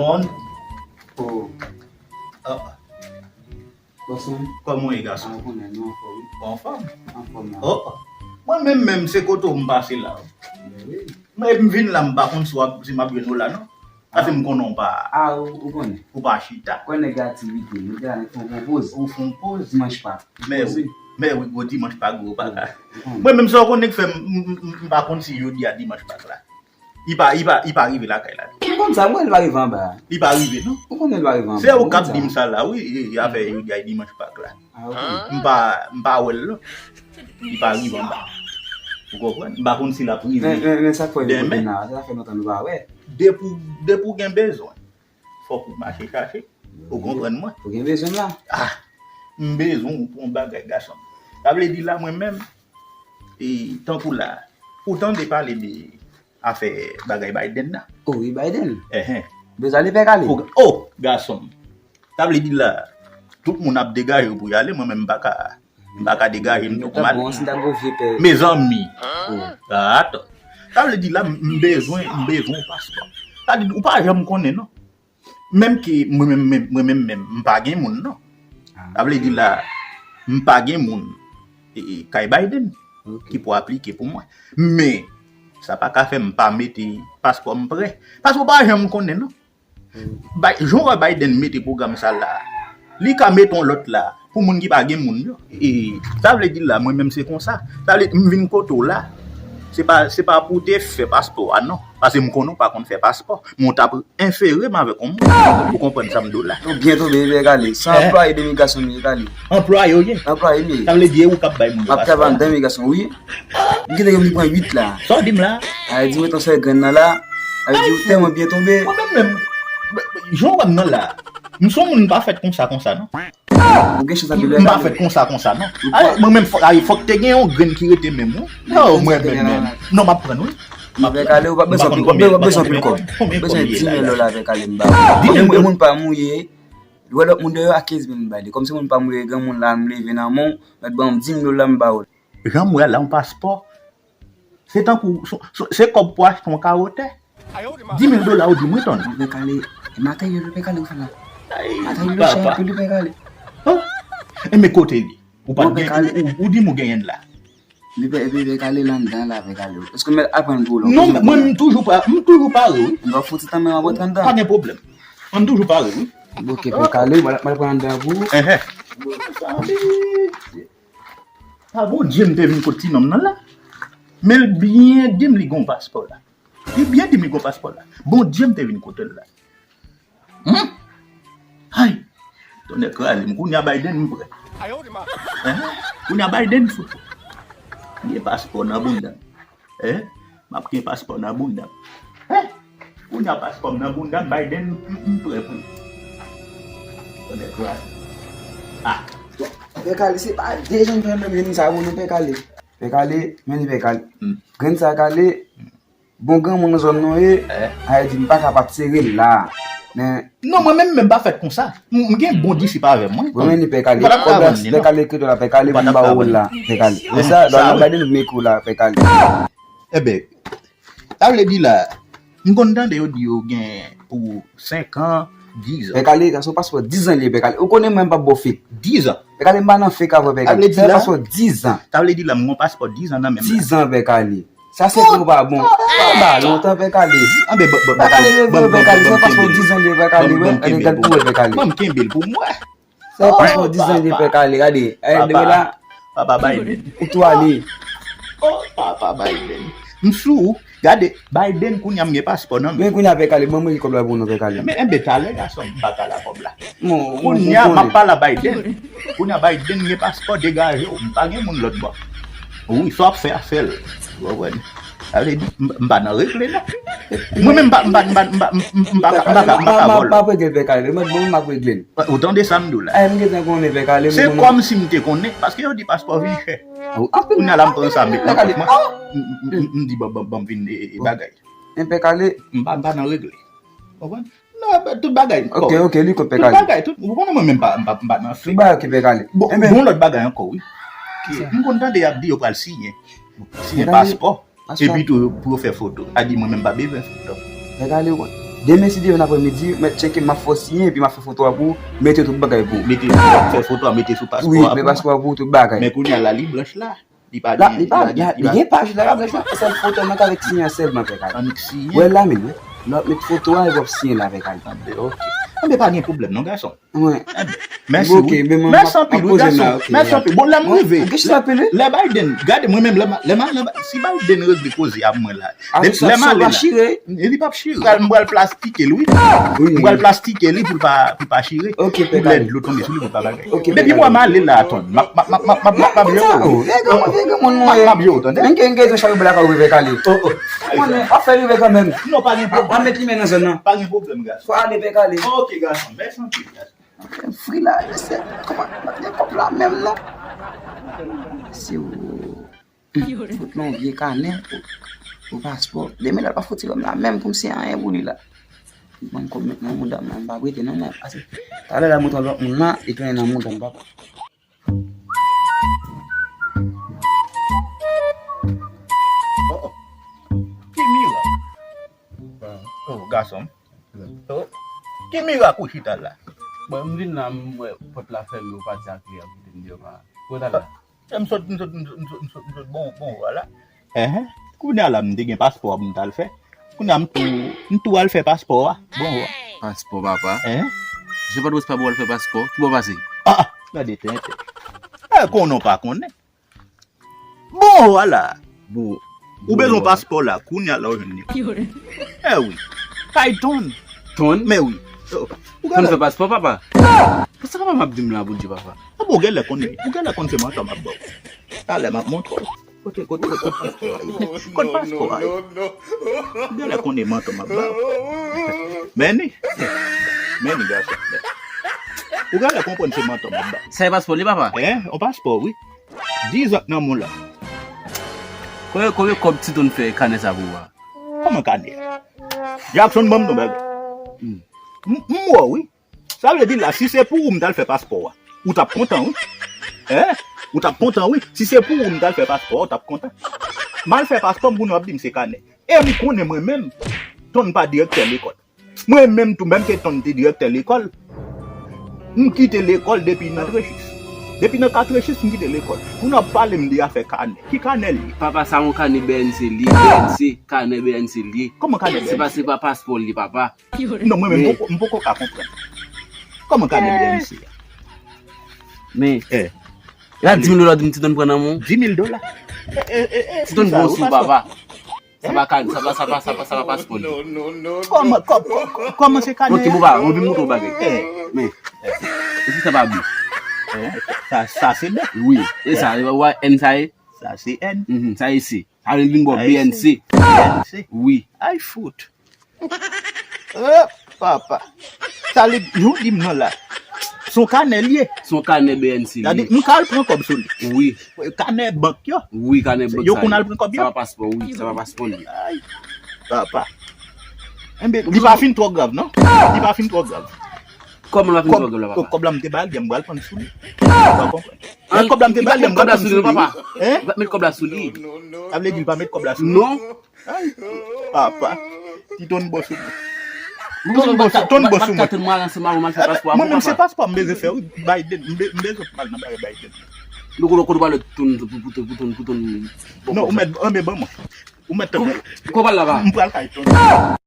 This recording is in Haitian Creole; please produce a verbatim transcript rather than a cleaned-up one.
Bon. Oh. Ah. Bòs mwen. Kòman w ye, gason? Ah, ou konnen, nou anfòm. Ou anfòm? Anfòm la. Oh. Mwen menm, menm, se kote w m pase la. Ben wi. Mwen, m vin la, m pa konn si w ap, si m ap jwenn ou la, non. Paske m konnen w pa, ah, ou, ou konnen, ou pa chita. Konnen gen aktivite, nou te la, nou fè yon poz. Ou fè yon poz. Dimanch Pak. Men wi, men wi, gwo dimanch Pak, gwo Pak. Ou konnen. Mwen menm, sa w konnen k fè m, m, m, m pa konn si jodi a dimanch Pak la. Li pa, li pa, li pa rive lakay la. M konn sa, mwen, li pa rive anba a. Li pa rive, non? Ou konnen li pa rive anba a. Se ou k ap di m sa la, wi, e, e, afè jodi a dimanch Pak la. Ah, ok. M pa, m pa wè l, non. Li pa rive anba. Ou konprann? M pa konn si l ap rive demen. Men, men, men sa k fè nou kote n la, sa fè lontan nou pa wè. Depi w, depi w gen bezwen, fòk ou mache chache. Ou konprann mwen? Ou gen bezwen m la? Ah, m bezwen w pou yon bagay, gason m. Sa vle di la, mwen menm, e, tankou la, ou tande pale de afè bagay Biden nan? O wi, Biden. Enhen. Bezwen ale, Pè Kale? O, o, gason m. Sa vle di la, tout moun ap degaje pou y ale, mwen menm m pa ka, m pa ka degaje m tou pou m ale. Mezanmi. Atann. Sa vle di la, m, m bezwen, m bezwen yon paspò. Sa vle di, ou pa janm konnen, non. Menm ke mwen menm, menm, mwen menm, menm, m pa gen moun, non. Sa vle di la, m pa gen moun, e, e, kay Biden ki pou aplike pou mwen. Men, sa pa ka fè m pa mete paspò m prè. Paske ou pa janm konnen, non. Bay-, jan w wè Biden mete pwogram sa la, li ka mete yon lòt la pou moun ki pa gen moun yo. E, sa vle di la, mwen menm se konsa. Sa vle di, m vin kote w la. Se pa, se pa pou w te fè paspò a, non. Paske m konnen w pa konn fè paspò. Men w t ap enfere m avèk yon moun. Ou konprann sa m di w la? Ou byen tonbe, Pè Kale. Se anplwaye de migrasyon m ye, Kale. Anplwaye w ye? Anplwaye m ye. Sa vle di e ou k ap bay moun yo paspò a? M ap travay anndan migrasyon, wi. M kite yo vin pran uit la. Sa w di m la? Ay, di mwen ton sèl grenn nan la. Ay, di ou tèlman byen tonbe. Mwen menm, menm, jan w wè m nan la, m se yon moun m pa fèt konsa, konsa, non. Ou gen chans anpil, Pè Kale. M pa fèt konsa, konsa, non. Ay, mwen menm, fòk, ay, fòk te gen yon grenn ki rete menm, wi. Non, mwen menm, menm. Non, m ap pran, wi. Pè Kale, ou pa bezwen anpil, ou pa bezwen anpil kòb. Bezwen di mil dola, Pè Kale, m ba ou. Di mil dola. Moun pa mouye. Lè lòt moun deyò a kenz mil m ba li. Kòm se moun pa mouye, granmoun la, m leve nan men w, mèt ban m di mil dola, m ba ou. Jan m wè la, yon paspò. Se tankou, se, se, se kòb pou achte yon kawo tè. Di mil dola ou di m, wi, Ton. Mwen, Pè Kale, e materyèl, Pè Kale, ou fè la. Materyèl yo chè anpil, Pè Kale. Enben, kote li? Ou pa gen, ou, ou, ou di m ou genyen l la. Li, Pè, epi Pè Kale, l anndan la, Pè Kale. Èske m mèt aprann pou ou la? Non, mwen, m toujou pa, m toujou pare, wi. M va fout ti tan, men m ap rantre anndan. Pa gen pwoblèm. M toujou pare, wi. Ok, Pè Kale, m al, m al pran anndan pou ou. Enhen. Sa vle di, a, Bondye m te vin kot ti nonm nan la. Men l byen di m li gon paspò la. Li byen di m li gon paspò la. Bondye m te vin kote l la. Hum? Ay! Tonnè kraze m. Kounye a Biden m prè. Enhen. Kounye a Biden fout. Gen paspò nan bounda m. Enhen. M ap gen paspò nan bounda m. Enhen. Kounye a paspò m nan bounda m, Biden m, m, m prè pou. Tonnè kraze. Ah. Pè Kale, se pa de jan fè menm grenn sa pou nou, Pè Kale. Pè Kale, men li Pè Kale. Grenn sa Kale, bon granmoun nan zòn nou ye, a di m pa ka pa t sere l la. Men non, mwen menm, menm pa fèt konsa. M, m gen bon disip avè mwen. Mwen menm ni Pè Kale. Kòb la, Pè Kale, kredi la, Pè Kale, pou m ba ou la, Pè Kale. Men sa, lò nan Biden, m ekri w la, Pè Kale. Enben, sa vle di la, m konn tande yo di yo gen pou senk an, diz an. Pè Kale, sa se yon paspò diz an li ye, Pè Kale. Ou konnen mwen m p ap ba w fake. Diz an. Pè Kale, m pa nan fake avè w, Pè Kale. Se yon paspò diz an. Sa vle di la, m gen yon paspò diz an nan men m la. Diz an, Pè Kale. Sa se pou pa bon. Sa pa lontan, Pè Kale. Anben, ban, ban, Pè Kale, reveye, Pè Kale. Se yon paspò diz an li ye, Pè Kale, wi. Gade, gad pou wè, Pè Kale. Ban m kenbe l pou m wè. Se yon paspò diz an li ye, Pè Kale, gade. Papa Biden. Ou tou ale. Oh, papa Biden. M sou ou. Gade, Biden, kounye a m gen paspò nan men. Men kounye a, Pè Kale, ban mwen kòb la pou nou, Pè Kale. Men, enben, talè, gason, m pa ka la kòb la. Kounye a, m ap pale a Biden. Kounye a, Biden gen paspò, degaje w. M pa gen moun lòt bò. Wi, sa w ap fè a, fè l. Ou konprann? Sa vle di, m, m pa nan regle, non. Mwen menm, m pa, m pa, m pa, m pa, m, m, m pa ka, m pa ka, m pa ka vòlò. M ap regle l, Pè Kale. Mwen, mwen, m ap regle l. Ou tande sa m di w la? Ay, m gentan konnen, Pè Kale. Se kòmsi m te konnen, paske yo di paspò vin chè. Kounye a la, m pran sa, m met nan pòch mwen. M, m, m, m di, ban, ban, ban m vin, e, e, bagay. Men Pè Kale. M pa, m pa nan regle. Ou konprann? Non, tout bagay. Ok, ok, li kot Pè Kale. Tout bagay, tout, ou konnen mwen menm pa, m pa, m pa nan fake. Tout bagay, ok, Pè Kale. Bon, gon lòt bagay ankò, wi. M konn tande y ap di yo pral siyen. Siyen paspò. Epi tou, pou yo fè foto. A di mwen menm pa bezwen foto. Pè Kale, ou konn. Demen, si Dye vle, aprèmidi, mèt tcheke, m ap fè w siyen, epi m ap fè foto a pou ou, mete tout bagay pou ou. Mete, fè foto a, mete sou paspò a pou mwen. Wi, men paspò a pou ou, tout bagay. Men kounye a la, li blanch la. Li pa gen, li pa gen, li gen paj la, la blanch la, sèl foto mwen ka avèk siyen sèlman, pè Kale. Annik siyen. Wè la menm, wi. Lè w ap met foto a, epi w ap siyen la avèk Kale. Anben, ok. Anben, pa gen pwoblèm non, gason. Wi. Anben, mèsi wi. Mèsi anpil wi, gason. Mèsi anpil. Bon, lè m rive. Lè Biden, gade mwen menm, lè m, lè m, lè m, si Biden regle koze a mwen la. Lè m ale la. Li p ap chire. M pral, m pral plastike l wi. M pral plastike li pou l pa, pou l pa chire. Pou lè dlo tonbe sou li, pou l pa bagay. Depi m wè m ale la, Ton, m ap, m ap, m ap jere w. M ap jere w, tande? Menm ke gen zon chak bla ka rive kale. Oh, oh. Konnen, w ap fè rive kanmenm. Non, pa gen pwoblèm. W ap met limyè nan zòn nan. Pa gen pwoblèm, gason. Fò ale, pè Kale. Ok, gason. Mèsi anpil, gason. Fè fri la, mesye. Kòman, pa gen kòb la menm, non. Si w Fout nan yon vye kanè pou, pou paspò. Demen lè l pa fouti ban m la menm pou m siyen anyen pou li la. Ban m kòb met nan mouda m la, m pa prete non, men pase. Talè l ap montre yon lòt moun la, li tounen nan mouda m, papa. Oh, oh. Ki mirak? Oh, gason m. Oh, ki mirak ou chita la? Bon, m vin la, m wè pòt la fèmen, ou pati ak li a kote m deyò pa. Kote w t al la? M sot, m sot, m sot, m sot, m sot, m sot bon, bon, vwala. Enhen. Kounye a la, m te gen paspò pou m t al fè. Kounye a, m tou, m tou al fè paspò a. Bon, vwala. Paspò, papa? Enhen. Jean Patrice pa pou al fè paspò. Ki bò pase? Ah, ah, gade tenten. E konnen w pa konnen. Bon, vwala. Bon. Ou bezwen paspò la, kounye a la w jwenn li. E wi. Kay Ton. Ton? Men wi. Oh, ou Ton fè paspò, papa. Sa papa m ap di m la, Bondye, papa? A bon, ou genlè konnen. Ou genlè konn se mantò m ap ba w. Talè m ap montre w. Kote, kote, kote, kote paspò a ye? Kote paspò a ye? Ou genlè konnen mantò m ap ba w. Men ni. Men ni, gason. Ou genlè konprann se mantò m ap ba w. Sa e paspò li, papa? Hein? On paspò, wi. Diz an nan men w la. Konbyen, konbyen kòb Ti Ton fè kanè sa pou ou a? Kòman kanè? Jackson ban m non, bèbè. M, m wè w, wi. Sa vle di la, si se pou ou m t al fè paspò a, ou t ap kontan, wi. Hein? Ou t ap kontan, wi. Si se pou ou m t al fè paspò a, ou t ap kontan. M al fè paspò m, kounye a w ap di m se kanè. E m konnen mwen menm, Ton pa direktè lekòl. Mwen menm tou, menm ke Ton te direktè lekòl, m kite lekòl depi nan trechis. Depi nan katrechis, m kite lekòl. Kounye a w ap pale m de afè kanè. Ki kanè l ye? Papa, sa yon kanè B N C li ye, B N C, kanè B N C li ye. Kòman kanè B N C? Se pa, se pa paspò li ye, papa. Non, mwen menm, m poko, m poko ka konprann. Kòman kanè B N C a? Men, e pa di mil dola w di m Ti Ton pran nan men w? Di mil dola. Ti Ton bon sou, papa. Sa pa ka, sa pa, sa pa, sa pa, sa pa paspò li. Kòman, kò-, kò-, kò-, kòman se kanè? Ok, bon, papa, mwen vin montre w bagay. Men, e si sa pa B? Sa, sa se B? Wi. E sa, e pa N sa ye? Sa se N. Mhm, sa ye C. Sa vin bò B N C. B N C. Wi. Ay fout. Oh, papa. Sa li, nou di m non la. Se yon kanè l ye. Se yon kanè B N C li ye. Gade, m ka al pran kòb sou li. Wi. Kanè bank yo. Wi, kanè bank sa yo. Yo konn al pran kòb yo. Sa pa paspò, wi. Sa pa paspò li. Ay, papa. Enben, li pa fin twò grav, non? Li pa fin twò grav. Kòman l pa fin twò grav la, papa? Kòb la m te ba l, m pral pran sou li. Ou pa konprann. Kòb la m te ba l, m pral pran sou li, papa. Hein? Ou pa met kòb la sou li. Sa vle di l pa met kòb la sou li? Non. Ay, papa. Ti Ton bò sou mwen. Ton bò sou, Ton bò sou mwen. Mwen menm se paspò m bezwen fè, wi. Biden, m be-, m bezwen pral nan bagay Biden. Nou konnen kote w pale Ton, pou, pou Ton, pou Ton, pou Ton. Non, ou mèt, anben, ban mwen. Ou mèt tann. Kòb la, pa? M pral kay Ton.